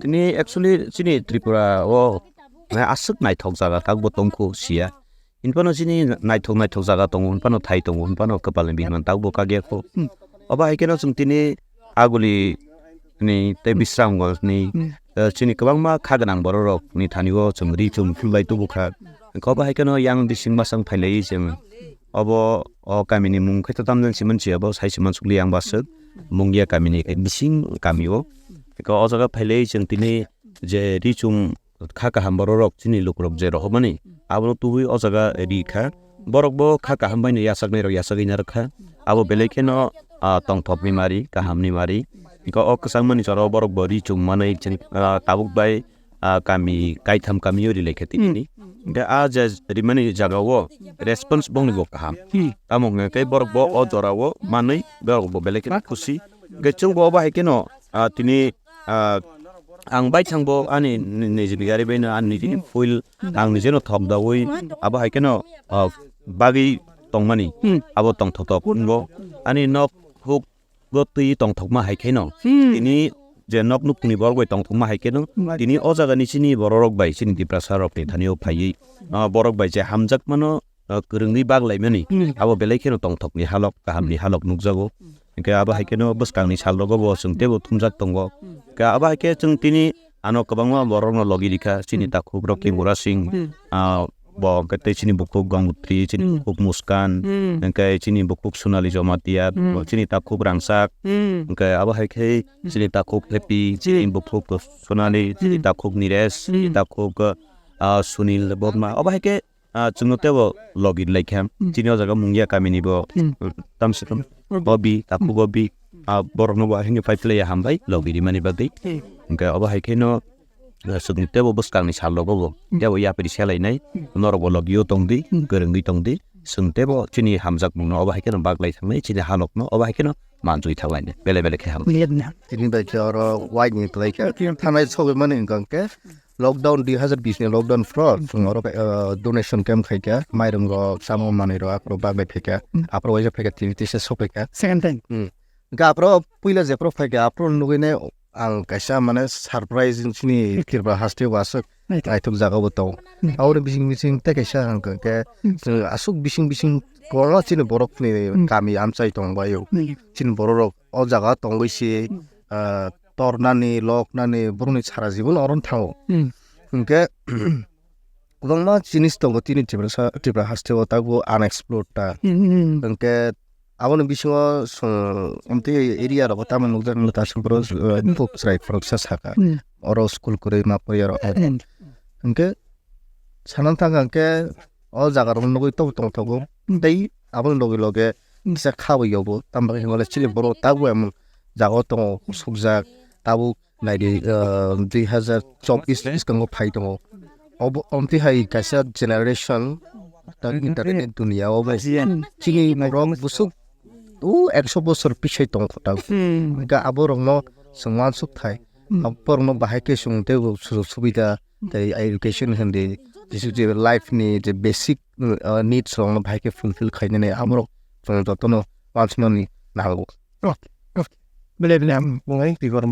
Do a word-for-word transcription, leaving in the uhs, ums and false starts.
Tini actually chini Tripura o, eh, aswk naithok jaga takbo tongkhu siya. Hinphano chini naithok naithok jaga tongo, hinphano thai tongo, hinphano kwpalni bini man takbo kakya kho. Hmm. Obo hai kheno chwng tini Aguli ni tei Bisramganj ni, Hmm. eh, chini kwbangma kha gwnang borok rok ni thani o chwng ri chum phulbai tubu kha. Obo hai kheno yang bising masang phailai chwng obo o kami ni mung khe to tamjani si mansi obo sai si mansukli yang baswk Mungia kami ni bising kami o. Eko o jaga phailai chwng tini je ri chum kha kaham borok rok chini lukurok je rohormani abono tubui o jaga ri kha. Borok bo kha kaham bai no yachaknai rok yachagwi narwk kha. Abo belai kheno, ah, tongthokni mari, kahamni mari. Eko o kwchangmani jora o borok bo ri chum manwi chini, ah, tabuk bai, ah, kami kaitham kami o ri lai kha tini. Hmm. Hingke a je rimani jaga o response bongni bo kaham. Hmm. Tamo hwnka khe borok bo o jora o manwi borok bo belai kheno khusi. Hingke chwng bo obo hai kheno, ah, tini, ah, ang baithang bo ani ni-, nijini gari bai no ani nijini fuel ang nijeno thok dawi abo hai kheno, ah, bagwi tongmani Hmm. abo tongthok thok wngbo ani nok huk bo twi tongthokma hai kheno Hmm. tini je nok nukni borok bai tongthokma hai kheno Bai. tini o jaga ni chini borok rok bai chini Tiprasa rok ni thani o phaiwi, ah, borok bai je hamjakmano, ah, kwrwngwi baglaimani Hmm. abo belai kheno tongthokni halok kahamni Hmm. halok nukjago. Hingke abo hai kheno bwskangni sal rogo bo chwng teibo thumjak tongo. Hmm. Hingke abo hai khe chwng tini ano kwbangma borokno logi rikha, chini Hmm. takhuk Rocky Murasing, Hmm. ah, bo hingke tei chini bukhuk Gangotri, chini Hmm. bukhuk Muskan, Hmm. hingke chini bukhuk Sonali Jamatia, Hmm. chini takhuk Rangchak, Hmm. hingke abo hai khe Hmm. chini takhuk Happy, chini Hmm. bukhuk Sonali, chini Hmm. takhuk Nires, chini Hmm. takhuk, ah, Sunil Borma. Abo hai khe ah, chwngno teibo logi rwlai kha. Hmm. Chini o jaga Mungia kamini bo, Hmm. tamswkang Hmm. Bobi, takhuk Bobi, ah, borokno bo ahini pai phlaiya hambai logi rimani bagwi. Hmm. Hingke obo hai kheno, ah, chwng teibo bwskangni sal rogo bo Hmm. teibo yapri selainai, Hmm. norok bo logi o tongdi, Hmm. kwrwngwi tongdi. Chwng teibo chini hamjakmungno obo hai kheno baglai thangnai, chini halokno obo hai kheno manjui thanglainai, bele bele khe ham. Tini bai khe oro wai ni twlai khe thanai sogwi mani hwnkha hwnkhe lockdown dui hazar bish ni lockdown phro chwng oro, uh, donation camp khai kha, mairung rok, chamung manwi rok, aphuru bagwi phai kha, Hmm. aphuru waisa phai kha, tini tisa sok phai kha. Second time. Hmm. Hwnkhe aphuru puila jephuru phai kha, aphuru nugwi nai ang kaisa mane surprise chini Tripura haste o aswk Naithok. naithok jaga bo tongo. Hmm. Aboni bising bising tei kaisa hwnkha khe Hmm. chwng aswk bising bising kwbangma chini borok ni Hmm. kami amchai tong bai o. Hmm. Chini borok rok o jaga tongwi se, Hmm. ah, tornani, loknani, borokni sara jibon oro thango. Hmm. Hwnkhe, kwbangma jinis tongo tini Tiprasa, Tripura haste o tabuk unexplored ta. Hmm, hmm, hmm. Hwnkhe, aboni bisingo chwng, amtwi area rogo tamo nukjak nukjak ta, chwng borok, eh, Hmm. buk chwrai khoroksa saka. Hmm. Oro school kwrwi ma pori aro. Hmm. Hwnkhe, sana thang khe, o jaga rok nugwi tok tong thogo. Hmm. Tei aboni loge loge Hmm. kisa kha bo yogo. Tamo khe hwnba le chini borok tabuk emon jaga o tongo, sukjak, tabuk naidi, ah, dui hazar chobbish bwskango phai tongo. Obo, omtwi hai kaisa generation, ta Hmm. internet ni dunia o bai Hmm. chini borok bwswk o ekso bosor pisai tong kho ta. Hmm. Hwnkhe abo rokno chwng uansuk thai. Hmm. Abo borokno bahai khe chwng teibo sujuk subida tei education hindi, jesa je life ni je basic, uh, needs rok no bahai khe fulfill khainani aborok chwng jotono wansukmani nango. Bele bele ham bungai tigor